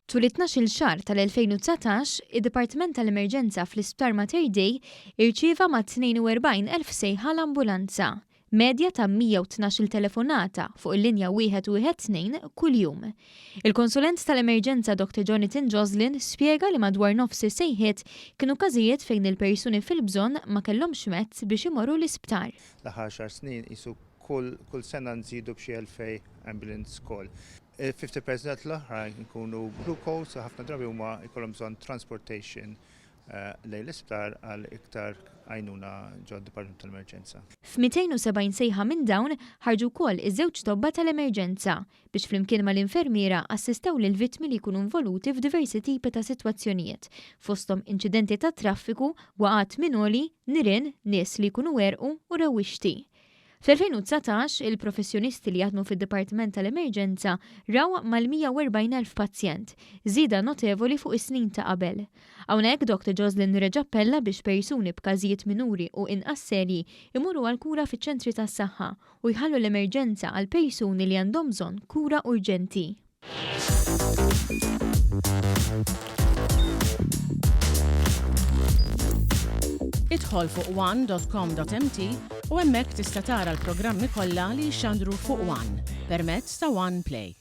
Tul it-tnax-il xahar tal-2019, id-Dipartiment tal-Emerġenza fl-Isptar Mater Dei irċieva mat-42,000 sejħa għal ambulanza, medja ta' 112-il telefonata fuq il-linja 112 kuljum. Il-konsulent tal-emerġenza Dr Jonathan Joslin spjega li madwar nofs is-sejħiet kienu każijiet fejn il-persuni fil-bżonn ma kellhomx mezz biex imorru l-isptar. L-aħħar għaxar snin qisu kull kull sena nżidu b'xi 2000 ambulance call. Il-50% l-oħra jkunu glucose u ħafna drabi huma jkollhom bżonn transportation lejn l-isptar għal iktar għajnuna ġo d-Dipartiment tal-Emerġenza. F'270 sejħa minn dawn ħarġu wkoll iż-żewġ tobba tal-emerġenza biex flimkien mal-infermiera assistew lill-vittmi li jkunu involuti f'diversi tipi ta' sitwazzjonijiet, fosthom inċidenti tat-traffiku, waqgħat minn għoli, nirien, nies li jkunu għerqu u rewwixti. Fl-2019, il-professjonisti li jaħdmu fid-Dipartiment tal-Emerġenza raw mal-140,000 pazjent, żieda notevoli fuq is-snin ta' qabel. Hawnhekk Dr Joslin reġa' appella biex persuni b'każijiet minuri u inqas serji jmorru għall-kura fiċ-ċentri tas-saħħa u jħallu l-emerġenza għal persuni li għandhom bżonn kura urġenti. Idħol fuq one.com.mt u hemmhekk tista' tara l-programmi kollha li jixxandru fuq One permezz ta' One Play.